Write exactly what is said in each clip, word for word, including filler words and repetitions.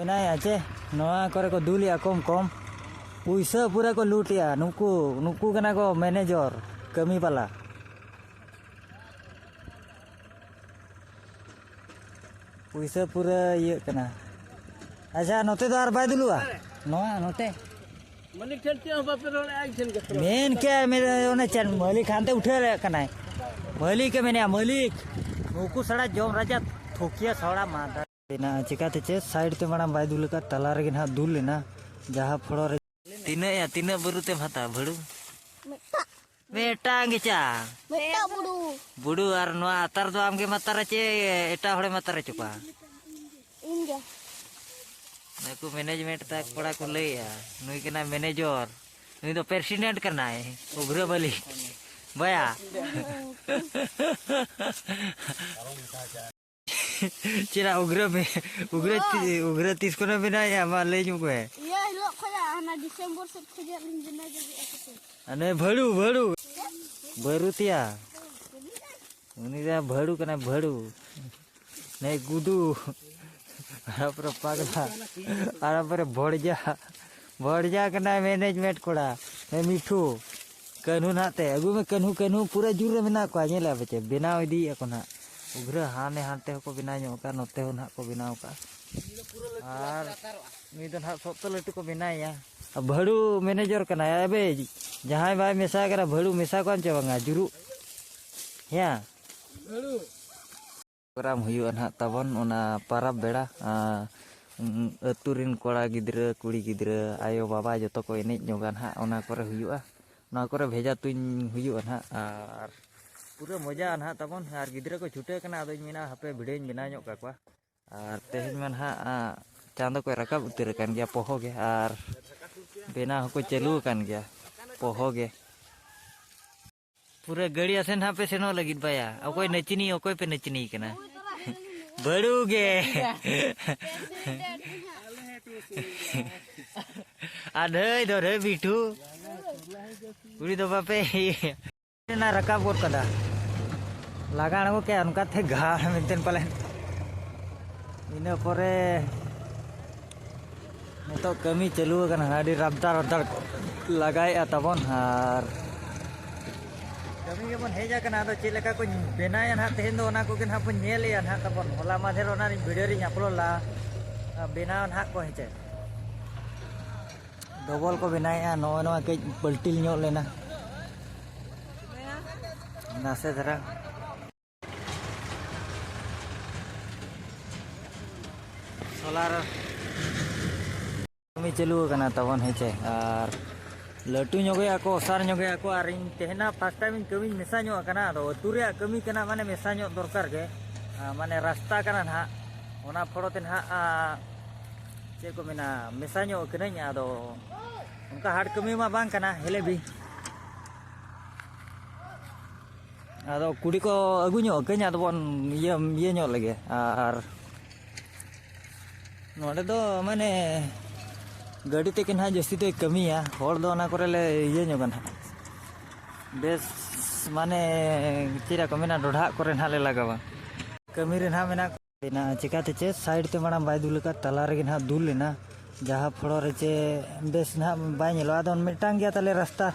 ᱢᱮᱱᱟᱭᱟ ᱪᱮ? ᱱᱚᱣᱟ ᱠᱚᱨᱮ ᱠᱚ ᱫᱩᱞᱮᱜᱼᱟ ᱠᱚᱢ ᱠᱚᱢ᱾ ᱯᱩᱭᱥᱟᱹ ᱯᱩᱨᱟᱹ ᱠᱚ ᱞᱩᱴᱮᱜᱼᱟ᱾ ᱱᱩᱠᱩ, ᱱᱩᱠᱩ ᱠᱟᱱᱟ ᱠᱚ ᱢᱮᱱᱮᱡᱚᱨ, ᱠᱟᱹᱢᱤ ᱵᱟᱞᱟ᱾ ᱯᱩᱭᱥᱟᱹ ᱯᱩᱨᱟᱹ ᱤᱭᱟᱹᱜ ᱠᱟᱱᱟ᱾ ᱟᱪᱪᱷᱟ, ᱱᱚᱛᱮ ᱫᱚ ᱟᱨ ᱵᱟᱭ ᱫᱩᱞᱩᱜᱼᱟ? ᱱᱚᱣᱟ ᱱᱚᱛᱮ? ᱢᱟᱹᱞᱤᱠ ᱴᱷᱮᱱ ᱪᱮᱫ ᱦᱚᱸ ᱵᱟᱯᱮ ᱨᱚᱲᱮᱫᱼᱟ, ᱤᱧ ᱴᱷᱮᱱ ᱜᱮ ᱯᱮ ᱨᱚᱲ᱾ ᱢᱮᱱ ᱠᱮᱫ ᱢᱮ, ᱚᱱᱮ ᱪᱮᱫ ᱢᱟᱹᱞᱤᱠ ᱦᱟᱱᱛᱮ ᱩᱴᱷᱟᱹᱣ ᱨᱮ ᱠᱟᱱᱟᱭ᱾ ᱢᱟᱹᱞᱤᱠ ᱮ ᱢᱮᱱᱮᱜᱼᱟ, ᱢᱟᱹᱞᱤᱠ᱾ ᱱᱩᱠᱩ ᱥᱟᱲᱟ ᱡᱚᱢ ᱨᱟᱡᱟ ᱛᱷᱩᱠᱤᱭᱟᱹ ᱥᱟᱣᱲᱟ ᱢᱟᱫᱟ᱾ ᱢᱮᱱᱟᱜᱼᱟ, ᱪᱤᱠᱟᱹᱛᱮ ᱪᱮ ᱥᱟᱭᱤᱰ ᱛᱮ ᱢᱟᱲᱟᱝ ᱵᱟᱭ ᱫᱩᱞ ᱟᱠᱟᱫ, ᱛᱟᱞᱟ ᱨᱮᱜᱮ ᱱᱟᱦᱟᱜ ᱫᱩᱞ ᱞᱮᱱᱟ, ᱡᱟᱦᱟᱸ ᱯᱷᱚᱲᱚ ᱨᱮ᱾ ᱛᱤᱱᱟᱹᱜ ᱭᱟ, ᱛᱤᱱᱟᱹᱜ ᱵᱟᱹᱨᱩ ᱛᱮᱢ ᱦᱟᱛᱟᱣᱟ, ᱵᱷᱟᱹᱲᱩ? ᱢᱤᱫᱴᱟᱝ᱾ ᱢᱤᱫᱴᱟᱝ ᱜᱮ ᱪᱟ? ᱢᱤᱫᱴᱟᱝ ᱵᱩᱲᱩ᱾ ᱵᱩᱲᱩ, ᱟᱨ ᱱᱚᱣᱟ ᱟᱛᱟᱨ ᱫᱚ ᱟᱢᱜᱮᱢ ᱟᱛᱟᱨᱟ ᱪᱮ ᱮᱴᱟᱜ ᱦᱚᱲᱮᱢ ᱟᱛᱟᱨ ᱦᱚᱪᱚ ᱠᱚᱣᱟ? ᱤᱧ ᱜᱮ᱾ ᱱᱩᱠᱩ ᱢᱮᱱᱮᱡᱽᱢᱮᱱᱴ ᱛᱟᱠ ᱠᱚᱲᱟ ᱠᱚ ᱞᱟᱹᱭᱮᱜᱼᱟ, ᱱᱩᱭ ᱠᱟᱱᱟᱭ ᱢᱮᱱᱮᱡᱚᱨ, ᱱᱩᱭ ᱫᱚ ᱯᱨᱮᱥᱤᱰᱮᱱᱴ ᱠᱟᱱᱟᱭ, ᱩᱜᱽᱨᱟᱹ ᱢᱟᱹᱞᱤᱠ᱾ ᱵᱟᱭᱟ᱾ ᱪᱮᱫᱟᱜ ᱩᱜᱽᱨᱟᱹ ᱢᱮ-, ᱩᱜᱽᱨᱟᱹ ᱛᱤ-, ᱩᱜᱽᱨᱟᱹ ᱛᱤᱥ ᱠᱷᱚᱱᱮ ᱵᱮᱱᱟᱣᱮᱫᱼᱟ? ᱢᱟ ᱞᱟᱹᱭ ᱧᱚᱜ ᱢᱮ᱾ ᱤᱭᱟᱹ ᱦᱤᱞᱳᱜ ᱠᱷᱚᱱᱟᱜ, ᱦᱟᱱᱟ ᱰᱤᱥᱮᱢᱵᱚᱨ ᱥᱮᱫ ᱠᱷᱚᱱᱟᱜ ᱞᱤᱧ ᱵᱮᱱᱟᱣ ᱡᱟᱹᱨᱤᱜᱼᱟ ᱠᱟᱹᱴᱤᱡ᱾ ᱦᱟᱱᱮ ᱵᱷᱟᱹᱲᱩ, ᱵᱷᱟᱹᱲᱩ᱾ ᱵᱟᱹᱨᱩ ᱛᱮᱭᱟ᱾ ᱩᱱᱤ ᱫᱚ ᱵᱷᱟᱹᱲᱩ ᱠᱟᱱᱟᱭ, ᱵᱷᱟᱹᱲᱩ᱾ ᱱᱮ ᱜᱩᱰᱩ᱾ ᱟᱨ ᱯᱩᱨᱟᱹ ᱯᱟᱜᱽᱞᱟ᱾ ᱟᱨ ᱯᱩᱨᱟᱹ ᱵᱷᱚᱲᱡᱟ᱾ ᱵᱷᱚᱲᱡᱟ ᱠᱟᱱᱟᱭ ᱢᱮᱱᱮᱡᱽᱢᱮᱱᱴ ᱠᱚᱲᱟ᱾ ᱱᱮ ᱢᱤᱴᱷᱩ᱾ ᱠᱟᱹᱱᱦᱩ ᱱᱟᱦᱟᱜ ᱛᱮ ᱟᱹᱜᱩ ᱢᱮ, ᱠᱟᱹᱱᱦᱩ, ᱠᱟᱹᱱᱦᱩ ᱯᱩᱨᱟᱹ ᱡᱳᱨ ᱨᱮ ᱢᱮᱱᱟᱜ ᱠᱚᱣᱟ, ᱧᱮᱞᱮᱫᱼᱟ ᱯᱮ ᱪᱮ? ᱵᱮᱱᱟᱣ ᱤᱫᱤᱭᱮᱫᱼᱟ ᱠᱚ ᱱᱟᱦᱟᱜ᱾ ᱩᱜᱽᱨᱟᱹ ᱦᱟᱱᱮ ᱦᱟᱱᱛᱮ ᱦᱚᱸᱠᱚ ᱵᱮᱱᱟᱣ ᱧᱚᱜ ᱠᱟᱜᱼᱟ, ᱱᱚᱛᱮ ᱦᱚᱸ ᱱᱟᱦᱟᱜ ᱠᱚ ᱵᱮᱱᱟᱣ ᱠᱟᱜᱼᱟ᱾ ᱟᱨ ᱱᱩᱭ ᱫᱚ ᱱᱟᱦᱟᱜ ᱥᱚᱠᱛᱚ ᱞᱟᱹᱴᱩ ᱠᱚ ᱵᱮᱱᱟᱣᱮᱭᱟ᱾ ᱟᱨ ᱵᱷᱟᱹᱲᱩ ᱢᱮᱱᱮᱡᱚᱨ ᱠᱟᱱᱟᱭ᱾ ᱟᱵᱮ, ᱡᱟᱦᱟᱸᱭ ᱵᱟᱭ ᱢᱮᱥᱟ ᱠᱟᱱᱟ, ᱵᱷᱟᱹᱲᱩ ᱢᱮᱥᱟ ᱠᱚᱣᱟᱢ ᱪᱮ ᱵᱟᱝᱟ? ᱡᱩᱨᱩᱜ᱾ ᱦᱮᱸ᱾ ᱯᱨᱳᱜᱨᱟᱢ ᱦᱩᱭᱩᱜᱼᱟ ᱱᱟᱦᱟᱜ ᱛᱟᱵᱚᱱ ᱚᱱᱟ ᱯᱟᱨᱟᱵᱽ ᱵᱮᱲᱟ, ᱟᱸ, ᱩᱸ, ᱟᱹᱛᱩ ᱨᱮᱱ ᱠᱚᱲᱟ ᱜᱤᱫᱽᱨᱟᱹ, ᱠᱩᱲᱤ ᱜᱤᱫᱽᱨᱟᱹ, ᱟᱭᱳ ᱵᱟᱵᱟ ᱡᱚᱛᱚ ᱠᱚ ᱮᱱᱮᱡ ᱧᱚᱜᱟ ᱱᱟᱦᱟᱜ, ᱚᱱᱟ ᱠᱚᱨᱮ ᱦᱩᱭᱩᱜᱼᱟ, ᱚᱱᱟ ᱠᱚᱨᱮ ᱵᱷᱮᱡᱟ ᱛᱩᱧ ᱦᱩᱭᱩᱜᱼᱟ ᱱᱟᱦᱟᱜ᱾ ᱟᱨ ᱯᱩᱨᱟᱹ ᱢᱚᱡᱟ ᱱᱟᱦᱟᱜ ᱛᱟᱵᱚᱱ, ᱟᱨ ᱜᱤᱫᱽᱨᱟᱹ ᱠᱚ ᱪᱷᱩᱴᱟᱹᱣ ᱠᱟᱱᱟ, ᱟᱫᱚᱧ ᱢᱮᱱᱟ ᱦᱟᱯᱮ ᱵᱷᱤᱰᱤᱭᱳᱧ ᱵᱮᱱᱟᱣ ᱧᱚᱜ ᱠᱟᱠᱚᱣᱟ᱾ ᱟᱨ ᱛᱮᱦᱮᱧ ᱢᱟ ᱱᱟᱦᱟᱜ, ᱟᱸ, ᱪᱟᱸᱫᱚ ᱠᱚᱭ ᱨᱟᱠᱟᱵ ᱩᱛᱟᱹᱨ ᱟᱠᱟᱱ ᱜᱮᱭᱟ ᱯᱚᱦᱚ ᱜᱮ, ᱟᱨ ᱵᱮᱱᱟᱣ ᱦᱚᱸᱠᱚ ᱪᱟᱹᱞᱩ ᱟᱠᱟᱱ ᱜᱮᱭᱟ ᱯᱚᱦᱚ ᱜᱮ᱾ ᱯᱩᱨᱟᱹ ᱜᱟᱹᱲᱤ ᱟᱥᱮᱱ ᱦᱟᱸᱜ ᱯᱮ ᱥᱮᱱᱚᱜ ᱞᱟᱹᱜᱤᱫ ᱵᱟᱭᱟ᱾ ᱚᱠᱚᱭ ᱱᱟᱹᱪᱤᱱᱤ, ᱚᱠᱚᱭ ᱯᱮ ᱱᱟᱹᱪᱤᱱᱤ ᱠᱟᱱᱟ? ᱵᱟᱹᱲᱩ ᱜᱮ᱾ ᱟᱨ ᱰᱷᱟᱹᱭ ᱫᱚ ᱨᱮ ᱵᱤᱴᱷᱩ᱾ ᱠᱩᱲᱤ ᱫᱚ ᱵᱟᱯᱮ ᱨᱮᱱᱟᱜ ᱨᱟᱠᱟᱵ ᱜᱚᱫ ᱠᱟᱫᱟ᱾ ᱞᱟᱜᱟ ᱟᱬᱜᱚ ᱠᱮᱫᱼᱟ ᱚᱱᱠᱟᱛᱮ ᱜᱷᱟᱲ ᱢᱮᱱᱛᱮ ᱯᱟᱞᱮᱱ᱾ ᱤᱱᱟᱹ ᱯᱚᱨᱮ ᱱᱤᱛᱚᱜ ᱠᱟᱹᱢᱤ ᱪᱟᱹᱞᱩ ᱟᱠᱟᱱᱟ, ᱟᱹᱰᱤ ᱨᱟᱵᱫᱟ ᱨᱟᱵᱫᱟ ᱞᱟᱜᱟᱭᱮᱫᱼᱟ ᱛᱟᱵᱚᱱ᱾ ᱟᱨ ᱠᱟᱹᱢᱤ ᱜᱮᱵᱚᱱ ᱦᱮᱡ ᱟᱠᱟᱱᱟ, ᱟᱫᱚ ᱪᱮᱫ ᱞᱮᱠᱟ ᱠᱚ ᱵᱮᱱᱟᱣᱮᱫᱼᱟ ᱱᱟᱦᱟᱜ ᱛᱮᱦᱮᱧ ᱫᱚ, ᱚᱱᱟ ᱠᱚᱜᱮ ᱱᱟᱦᱟᱜ ᱵᱚᱱ ᱧᱮᱞᱮᱫᱼᱟ ᱱᱟᱦᱟᱜ ᱛᱟᱵᱚᱱ᱾ ᱦᱚᱞᱟ ᱢᱟᱫᱷᱮᱨ ᱚᱱᱟ ᱨᱤᱧ ᱵᱷᱤᱰᱤᱭᱳ ᱨᱤᱧ ᱟᱯᱞᱳᱰ ᱞᱟᱜᱼᱟ, ᱵᱮᱱᱟᱣ ᱱᱟᱦᱟᱜ ᱠᱚ ᱦᱮᱸᱪᱮ᱾ ᱰᱚᱵᱚᱞ ᱠᱚ ᱵᱮᱱᱟᱣᱮᱫᱼᱟ᱾ ᱱᱚᱜᱼᱚᱭ ᱱᱚᱣᱟ ᱠᱟᱹᱡ ᱯᱟᱹᱞᱴᱤᱞ ᱧᱚᱜ ᱞᱮᱱᱟ ᱱᱟᱥᱮ ᱫᱷᱟᱨᱟ᱾ ᱥᱳᱞᱟᱨ ᱠᱟᱹᱢᱤ ᱪᱟᱹᱞᱩ ᱟᱠᱟᱱᱟ ᱛᱟᱵᱚᱱ, ᱦᱮᱸ ᱪᱮ? ᱟᱨ ᱞᱟᱹᱴᱩ ᱧᱚᱜᱮᱜᱼᱟ ᱠᱚ, ᱚᱥᱟᱨ ᱧᱚᱜᱮᱜᱼᱟ ᱠᱚ᱾ ᱟᱨ ᱤᱧ ᱛᱮᱦᱮᱧ first time ᱤᱧ ᱠᱟᱹᱢᱤᱧ ᱢᱮᱥᱟ ᱧᱚᱜ ᱟᱠᱟᱱᱟ᱾ ᱟᱫᱚ ᱟᱹᱛᱩ ᱨᱮᱭᱟᱜ ᱠᱟᱹᱢᱤ ᱠᱟᱱᱟ, ᱢᱟᱱᱮ ᱢᱮᱥᱟ ᱧᱚᱜ ᱫᱚᱨᱠᱟᱨ ᱜᱮ᱾ ᱟᱨ ᱢᱟᱱᱮ ᱨᱟᱥᱛᱟ ᱠᱟᱱᱟ ᱱᱟᱦᱟᱜ, ᱚᱱᱟ ᱯᱷᱚᱲᱚ ᱛᱮ ᱱᱟᱦᱟᱜ, ᱟᱨ ᱪᱮᱫ ᱠᱚ ᱢᱮᱱᱟ, ᱢᱮᱥᱟ ᱧᱚᱜ ᱠᱟᱹᱱᱟᱹᱧ᱾ ᱟᱫᱚ ᱚᱱᱠᱟ hard ᱠᱟᱹᱢᱤ ᱢᱟ ᱵᱟᱝ ᱠᱟᱱᱟ, ᱦᱮᱞᱮ ᱵᱤ᱾ ᱟᱫᱚ ᱠᱩᱲᱤ ᱠᱚ ᱟᱹᱜᱩ ᱧᱚᱜ ᱠᱟᱹᱧ, ᱟᱫᱚ ᱵᱚᱱ ᱤᱭᱟᱹ, ᱤᱭᱟᱹ ᱧᱚᱜ ᱞᱮᱜᱮ᱾ ᱟᱨ ᱱᱚᱰᱮ ᱫᱚ ᱢᱟᱱᱮ ᱜᱟᱹᱰᱤ ᱛᱮᱜᱮ ᱱᱟᱦᱟᱜ ᱡᱟᱹᱥᱛᱤ ᱫᱚᱭ ᱠᱟᱹᱢᱤᱭᱟ, ᱦᱚᱲ ᱫᱚ ᱚᱱᱟ ᱠᱚᱨᱮ ᱞᱮ ᱤᱭᱟᱹ ᱧᱚᱜᱟ ᱱᱟᱦᱟᱜ, ᱵᱮᱥ ᱢᱟᱱᱮ ᱪᱮᱫ ᱠᱚ ᱢᱮᱱᱟ, ᱰᱚᱰᱷᱟᱜ ᱠᱚᱨᱮ ᱱᱟᱦᱟᱜ ᱞᱮ ᱞᱟᱜᱟᱣᱟ᱾ ᱠᱟᱹᱢᱤ ᱨᱮ ᱱᱟᱦᱟᱜ ᱢᱮᱱᱟᱜ ᱠᱚᱣᱟ᱾ ᱪᱤᱠᱟᱹᱛᱮ ᱪᱮ side ᱛᱮ ᱢᱟᱲᱟᱝ ᱵᱟᱭ ᱫᱩᱞ ᱟᱠᱟᱫ, ᱛᱟᱞᱟ ᱨᱮᱜᱮ ᱱᱟᱦᱟᱜ ᱫᱩᱞ ᱞᱮᱱᱟ, ᱡᱟᱦᱟᱸ ᱯᱷᱚᱲᱚ ᱨᱮ ᱪᱮ ᱵᱮᱥ ᱱᱟᱦᱟᱜ ᱵᱟᱭ ᱧᱮᱞᱚᱜᱼᱟ᱾ ᱟᱫᱚ ᱢᱤᱫᱴᱟᱝ ᱜᱮᱭᱟ ᱛᱟᱞᱮ ᱨᱟᱥᱛᱟ,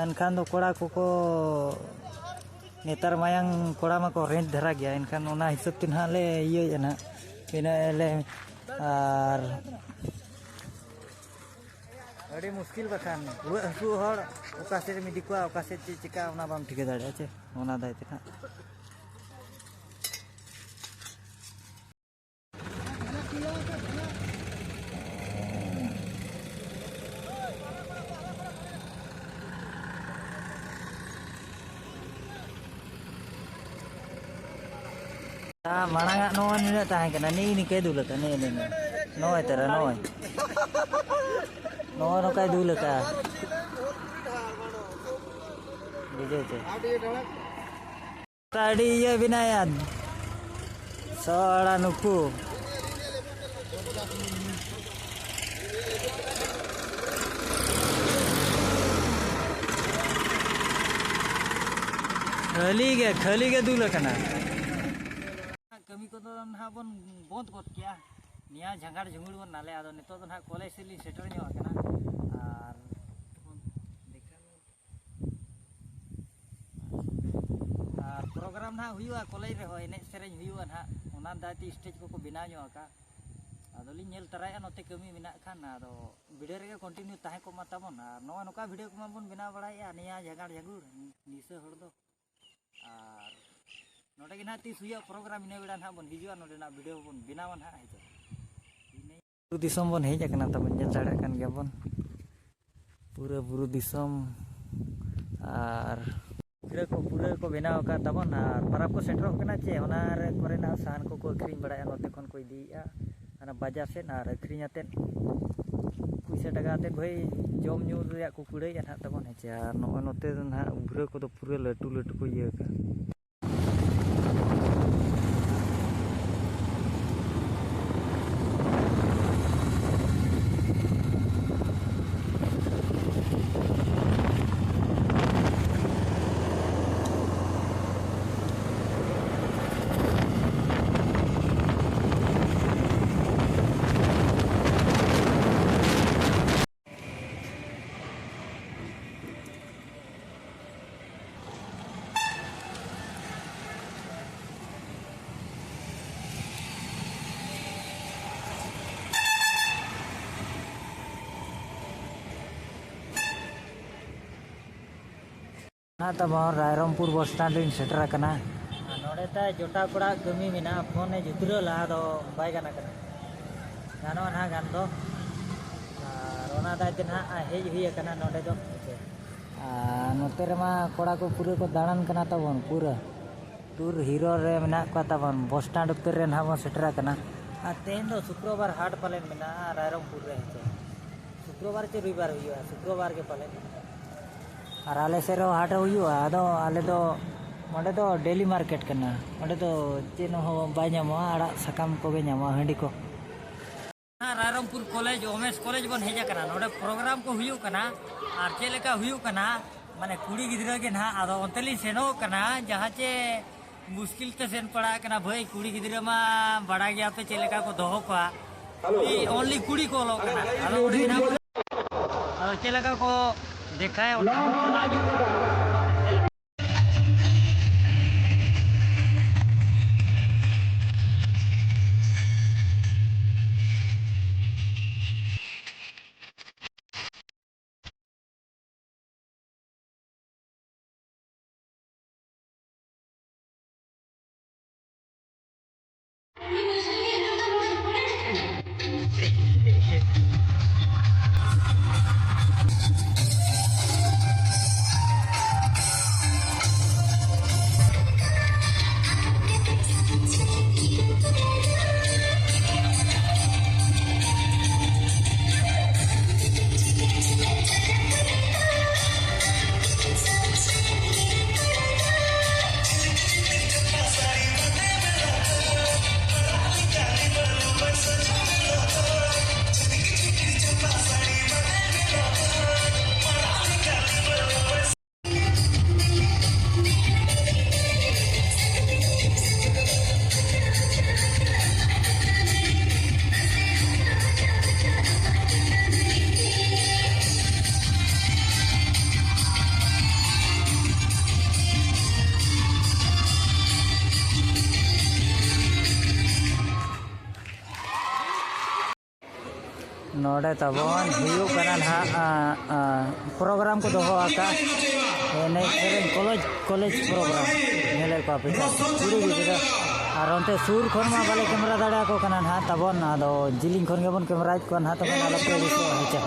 ᱮᱱᱠᱷᱟᱱ ᱫᱚ ᱠᱚᱲᱟ ᱠᱚᱠᱚ, ᱱᱮᱛᱟᱨ ᱢᱟᱭᱟᱝ ᱠᱚᱲᱟ ᱢᱟᱠᱚ ᱨᱮᱸᱡᱽ ᱫᱷᱟᱨᱟ ᱜᱮᱭᱟ, ᱮᱱᱠᱷᱟᱱ ᱚᱱᱟ ᱦᱤᱥᱟᱹᱵ ᱛᱮ ᱱᱟᱦᱟᱜ ᱞᱮ ᱤᱭᱟᱹᱭᱮᱫᱼᱟ ᱱᱟᱦᱟᱜ, ᱵᱮᱱᱟᱣᱮᱫᱼᱟ ᱞᱮ᱾ ᱟᱨ ᱟᱹᱰᱤ ᱢᱩᱥᱠᱤᱞ ᱵᱟᱠᱷᱟᱱ, ᱨᱩᱣᱟᱹᱜ ᱦᱟᱹᱥᱩ ᱦᱚᱲ ᱚᱠᱟ ᱥᱮᱫ ᱮᱢ ᱤᱫᱤ ᱠᱚᱣᱟ, ᱚᱠᱟ ᱥᱮᱫ ᱪᱮᱫ ᱪᱤᱠᱟᱹᱜᱼᱟ, ᱚᱱᱟ ᱵᱟᱢ ᱴᱷᱤᱠᱟᱹ ᱫᱟᱲᱮᱭᱟᱜᱼᱟ ᱪᱮ, ᱚᱱᱟ ᱫᱟᱭ ᱛᱮ ᱱᱟᱦᱟᱜ᱾ ᱢᱟᱲᱟᱝ ᱟᱜ ᱱᱚᱜᱼᱚᱭ ᱱᱤᱱᱟᱹᱜ ᱛᱟᱦᱮᱸ ᱠᱟᱱᱟ, ᱱᱤᱜ ᱱᱤᱠᱟᱹᱭ ᱫᱩᱞ ᱟᱠᱟᱫ, ᱱᱤᱜ ᱱᱤᱱᱟᱹᱜ᱾ ᱱᱚᱜᱼᱚᱭ ᱛᱟᱨᱟ, ᱱᱚᱜᱼᱚᱭ᱾ ᱱᱚᱜᱼᱚᱭ ᱱᱚᱝᱠᱟᱭ ᱫᱩᱞ ᱟᱠᱟᱫ᱾ ᱵᱩᱡᱷᱟᱹᱣ ᱪᱮ? ᱟᱹᱰᱤ ᱤᱭᱟᱹ ᱵᱮᱱᱟᱭᱟ᱾ ᱥᱟᱲᱟ ᱱᱩᱠᱩ᱾ ᱠᱷᱟᱹᱞᱤ ᱜᱮ, ᱠᱷᱟᱹᱞᱤ ᱜᱮ ᱫᱩᱞ ᱟᱠᱟᱱᱟ᱾ ᱠᱟᱹᱢᱤ ᱠᱚᱫᱚ ᱱᱟᱦᱟᱜ ᱵᱚᱱ ᱵᱚᱱᱫ ᱜᱚᱫ ᱠᱮᱜᱼᱟ᱾ ᱱᱤᱭᱟᱹ ᱡᱷᱟᱸᱜᱟᱲ ᱡᱷᱩᱸᱜᱩᱲ ᱵᱚᱱ ᱱᱟᱞᱮ, ᱟᱫᱚ ᱱᱤᱛᱚᱜ ᱫᱚ ᱱᱟᱦᱟᱜ ᱠᱚᱞᱮᱡᱽ ᱥᱮᱫ ᱞᱤᱧ ᱥᱮᱴᱮᱨ ᱧᱚᱜ ᱟᱠᱟᱱᱟ᱾ ᱟᱨ ᱟᱨ ᱯᱨᱳᱜᱨᱟᱢ ᱱᱟᱦᱟᱜ ᱦᱩᱭᱩᱜᱼᱟ, ᱠᱚᱞᱮᱡᱽ ᱨᱮᱦᱚᱸ ᱮᱱᱮᱡ ᱥᱮᱨᱮᱧ ᱦᱩᱭᱩᱜᱼᱟ ᱱᱟᱦᱟᱜ, ᱚᱱᱟ ᱫᱟᱭᱛᱮ ᱥᱴᱮᱡᱽ ᱠᱚᱠᱚ ᱵᱮᱱᱟᱣ ᱧᱚᱜ ᱟᱠᱟᱫ᱾ ᱟᱫᱚᱞᱤᱧ ᱧᱮᱞ ᱛᱟᱨᱟᱭᱮᱫᱼᱟ, ᱱᱚᱛᱮ ᱠᱟᱹᱢᱤ ᱢᱮᱱᱟᱜ ᱠᱷᱟᱱ᱾ ᱟᱫᱚ ᱵᱷᱤᱰᱤᱭᱳ ᱨᱮᱜᱮ ᱠᱚᱱᱴᱤᱱᱤᱭᱩ ᱛᱟᱦᱮᱸ ᱠᱚᱜ ᱢᱟ ᱛᱟᱵᱚᱱ᱾ ᱟᱨ ᱱᱚᱜᱼᱚᱭ ᱱᱚᱝᱠᱟ ᱵᱷᱤᱰᱤᱭᱳ ᱠᱚᱢᱟ ᱵᱚᱱ ᱵᱮᱱᱟᱣ ᱵᱟᱲᱟᱭᱮᱫᱼᱟ, ᱱᱤᱭᱟᱹ ᱡᱷᱟᱸᱜᱟᱲ ᱡᱷᱟᱸᱜᱩᱲ ᱱᱤᱥᱟᱹ ᱦᱚᱲ ᱫᱚ᱾ ᱟᱨ ᱱᱚᱰᱮ ᱜᱮ ᱱᱟᱦᱟᱜ ᱛᱤᱥ ᱦᱩᱭᱩᱜᱼᱟ ᱯᱨᱳᱜᱨᱟᱢ, ᱤᱱᱟᱹ ᱵᱮᱲᱟ ᱱᱟᱦᱟᱜ ᱵᱚᱱ ᱦᱤᱡᱩᱜᱼᱟ, ᱱᱚᱰᱮᱱᱟᱜ ᱵᱷᱤᱰᱤᱭᱳ ᱵᱚᱱ ᱵᱮᱱᱟᱣᱟ ᱱᱟᱦᱟᱜ, ᱦᱮᱸ ᱥᱮ᱾ ᱵᱩᱨᱩ ᱫᱤᱥᱚᱢ ᱵᱚᱱ ᱦᱮᱡ ᱟᱠᱟᱱᱟ ᱛᱟᱵᱚᱱ, ᱧᱮᱞ ᱫᱟᱲᱮᱭᱟᱜ ᱠᱟᱱ ᱜᱮᱭᱟᱵᱚᱱ ᱯᱩᱨᱟᱹ ᱵᱩᱨᱩ ᱫᱤᱥᱚᱢ᱾ ᱟᱨ ᱜᱤᱫᱽᱨᱟᱹ ᱠᱚ ᱯᱩᱨᱟᱹ ᱠᱚ ᱵᱮᱱᱟᱣ ᱟᱠᱟᱫ ᱛᱟᱵᱚᱱ, ᱟᱨ ᱯᱟᱨᱟᱵᱽ ᱠᱚ ᱥᱮᱴᱮᱨᱚᱜ ᱠᱟᱱᱟ ᱪᱮ, ᱚᱱᱟ ᱨᱮ ᱠᱚᱨᱮᱱᱟᱜ ᱥᱟᱦᱟᱱ ᱠᱚᱠᱚ ᱟᱹᱠᱷᱨᱤᱧ ᱵᱟᱲᱟᱭᱟ, ᱱᱚᱛᱮ ᱠᱷᱚᱱ ᱠᱚ ᱤᱫᱤᱭᱮᱫᱼᱟ ᱦᱟᱱᱟ ᱵᱟᱡᱟᱨ ᱥᱮᱫ, ᱟᱨ ᱟᱹᱠᱷᱨᱤᱧ ᱟᱛᱮᱫ ᱯᱩᱭᱥᱟᱹ ᱴᱟᱠᱟ ᱟᱛᱮᱫ ᱦᱳᱭ ᱡᱚᱢ ᱧᱩ ᱨᱮᱭᱟᱜ ᱠᱚ ᱠᱩᱲᱟᱹᱭᱮᱫᱼᱟ ᱱᱟᱦᱟᱜ ᱛᱟᱵᱚᱱ, ᱦᱮᱸ ᱪᱮ᱾ ᱟᱨ ᱱᱚᱜᱼᱚᱭ ᱱᱚᱛᱮ ᱫᱚ ᱱᱟᱦᱟᱜ ᱵᱷᱩᱨᱟᱹ ᱠᱚᱫᱚ ᱯᱩᱨᱟᱹ ᱞᱟᱹᱴᱩ ᱞᱟᱹᱴᱩ ᱠᱚ ᱤᱭᱟᱹ ᱟᱠᱟᱫᱼᱟ᱾ ᱚᱱᱟ ᱛᱟᱵᱚᱱ ᱨᱟᱭᱨᱚᱝᱯᱩᱨ ᱵᱚᱥ ᱥᱴᱮᱱᱰ ᱨᱤᱧ ᱥᱮᱴᱮᱨ ᱟᱠᱟᱱᱟ᱾ ᱟᱨ ᱱᱚᱰᱮ ᱛᱟᱭ ᱡᱚᱴᱟᱣ ᱠᱚᱲᱟ ᱠᱟᱹᱢᱤ ᱢᱮᱱᱟᱜᱼᱟ, ᱯᱷᱳᱱᱮ ᱡᱩᱛᱨᱟᱹᱣ ᱞᱟᱦᱟ ᱫᱚ ᱵᱟᱭ ᱜᱟᱱ ᱟᱠᱟᱱᱟ᱾ ᱜᱟᱱᱚᱜᱼᱟ ᱱᱟᱦᱟᱜ ᱜᱟᱱ ᱫᱚ᱾ ᱟᱨ ᱚᱱᱟ ᱫᱟᱭ ᱛᱮ ᱱᱟᱦᱟᱜ ᱦᱮᱡ ᱦᱩᱭ ᱟᱠᱟᱱᱟ ᱱᱚᱰᱮ ᱫᱚ᱾ ᱟᱨ ᱱᱚᱛᱮ ᱨᱮᱢᱟ ᱠᱚᱲᱟ ᱠᱚ ᱯᱩᱨᱟᱹ ᱠᱚ ᱫᱟᱬᱟᱱ ᱠᱟᱱᱟ ᱛᱟᱵᱚᱱ, ᱯᱩᱨᱟᱹ ᱴᱩᱨ ᱦᱤᱨᱳ ᱨᱮ ᱢᱮᱱᱟᱜ ᱠᱚᱣᱟ ᱛᱟᱵᱚᱱ᱾ ᱵᱚᱥ ᱥᱴᱮᱱᱰ ᱩᱛᱟᱹᱨ ᱨᱮ ᱱᱟᱦᱟᱜ ᱵᱚᱱ ᱥᱮᱴᱮᱨ ᱟᱠᱟᱱᱟ᱾ ᱟᱨ ᱛᱮᱦᱮᱧ ᱫᱚ ᱥᱩᱠᱨᱚᱵᱟᱨ ᱦᱟᱴ ᱯᱟᱞᱮᱱ ᱢᱮᱱᱟᱜᱼᱟ ᱨᱟᱭᱨᱚᱝᱯᱩᱨ ᱨᱮ, ᱦᱮᱸ ᱪᱮ? ᱥᱩᱠᱨᱚᱵᱟᱨ ᱪᱮ ᱨᱚᱵᱤᱵᱟᱨ ᱦᱩᱭᱩᱜᱼᱟ? ᱥᱩᱠᱨᱚᱵᱟᱨ ᱜᱮ ᱯᱟᱞᱮᱱ᱾ ᱟᱨ ᱟᱞᱮ ᱥᱮᱫ ᱨᱮᱦᱚᱸ ᱦᱟᱴ ᱦᱩᱭᱩᱜᱼᱟ, ᱟᱫᱚ ᱟᱞᱮ ᱫᱚ ᱱᱚᱸᱰᱮ ᱫᱚ ᱰᱮᱞᱤ ᱢᱟᱨᱠᱮᱴ ᱠᱟᱱᱟ, ᱚᱸᱰᱮ ᱫᱚ ᱪᱮᱫ ᱦᱚᱸ ᱵᱟᱭ ᱧᱟᱢᱚᱜᱼᱟ, ᱟᱲᱟᱜ ᱥᱟᱠᱟᱢ ᱠᱚᱜᱮ ᱧᱟᱢᱚᱜᱼᱟ, ᱦᱟᱺᱰᱤ ᱠᱚ᱾ ᱨᱟᱭᱨᱚᱝᱯᱩᱨ ᱠᱚᱞᱮᱡᱽ, ᱳᱢᱮᱥ ᱠᱚᱞᱮᱡᱽ ᱵᱚᱱ ᱦᱮᱡ ᱟᱠᱟᱱᱟ᱾ ᱱᱚᱰᱮ ᱯᱨᱳᱜᱨᱟᱢ ᱠᱚ ᱦᱩᱭᱩᱜ ᱠᱟᱱᱟ, ᱟᱨ ᱪᱮᱫ ᱞᱮᱠᱟ ᱦᱩᱭᱩᱜ ᱠᱟᱱᱟ, ᱢᱟᱱᱮ ᱠᱩᱲᱤ ᱜᱤᱫᱽᱨᱟᱹ ᱜᱮ ᱱᱟᱦᱟᱜ, ᱟᱫᱚ ᱚᱱᱛᱮ ᱞᱤᱧ ᱥᱮᱱᱚᱜ ᱠᱟᱱᱟ, ᱡᱟᱦᱟᱸ ᱪᱮ ᱢᱩᱥᱠᱤᱞ ᱛᱮ ᱥᱮᱱ ᱯᱟᱲᱟᱜ ᱠᱟᱱᱟ ᱵᱷᱟᱹᱭ᱾ ᱠᱩᱲᱤ ᱜᱤᱫᱽᱨᱟᱹ ᱢᱟ ᱵᱟᱲᱟᱭ ᱜᱮᱭᱟ ᱯᱮ ᱪᱮᱫ ᱞᱮᱠᱟ ᱠᱚ ᱫᱚᱦᱚ ᱠᱚᱣᱟ, ᱳᱱᱞᱤ ᱠᱩᱲᱤ ᱠᱚ ᱚᱞᱚᱜ ᱠᱟᱱᱟ᱾ ᱟᱫᱚ ᱚᱸᱰᱮ ᱜᱮ ᱱᱟᱦᱟᱜ, ᱟᱫᱚ ᱪᱮᱫ ᱞᱮᱠᱟ ᱠᱚ ᱫᱮᱠᱷᱟᱭᱟ, ᱚᱱᱟ ᱱᱚᱰᱮ ᱛᱟᱵᱚᱱ ᱦᱩᱭᱩᱜ ᱠᱟᱱᱟ ᱱᱟᱦᱟᱜ, ᱟ, ᱟ, ᱯᱨᱳᱜᱨᱟᱢ ᱠᱚ ᱫᱚᱦᱚ ᱟᱠᱟᱫ, ᱮᱱᱮᱡ ᱥᱮᱨᱮᱧ, ᱠᱚᱞᱮᱡᱽ, ᱠᱚᱞᱮᱡᱽ ᱯᱨᱳᱜᱨᱟᱢ ᱧᱮᱞᱮᱫ ᱠᱚᱣᱟ ᱯᱮ ᱠᱩᱲᱤ ᱜᱤᱫᱽᱨᱟᱹ᱾ ᱟᱨ ᱚᱱᱛᱮ ᱥᱩᱨ ᱠᱷᱚᱱ ᱢᱟ ᱵᱟᱞᱮ ᱠᱮᱢᱮᱨᱟ ᱫᱟᱲᱮᱭᱟᱠᱚ ᱠᱟᱱᱟ ᱱᱟᱦᱟᱜ ᱛᱟᱵᱚᱱ, ᱟᱫᱚ ᱡᱤᱞᱤᱧ ᱠᱷᱚᱱ ᱜᱮᱵᱚᱱ ᱠᱮᱢᱮᱨᱟᱭᱮᱫ ᱠᱚᱣᱟ ᱱᱟᱦᱟᱜ ᱛᱟᱵᱚᱱ, ᱟᱞᱚᱯᱮ ᱟᱹᱲᱤᱥᱚᱜᱼᱟ ᱦᱮᱸ ᱪᱮ᱾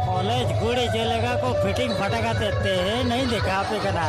ᱠᱚᱞᱮᱡᱽ ᱠᱩᱲᱤ ᱪᱮᱫ ᱞᱮᱠᱟ ᱠᱚ ᱯᱷᱤᱴᱤᱝ ᱯᱷᱟᱴᱟ ᱠᱟᱛᱮ ᱛᱮᱦᱮᱧ ᱤᱧ ᱫᱮᱠᱷᱟᱣ ᱟᱯᱮ ᱠᱟᱱᱟ᱾